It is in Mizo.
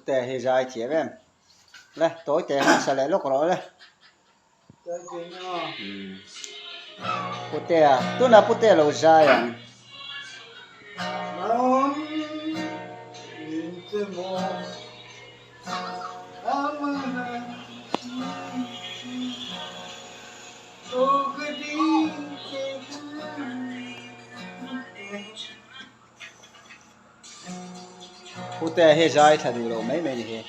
Putea hi zai thiam em? Le, tawi te han sa leh lawk rawh le. Putea, tunah Putea lo zai ang. Putea hi zai tha duh lo mai mai ni hi.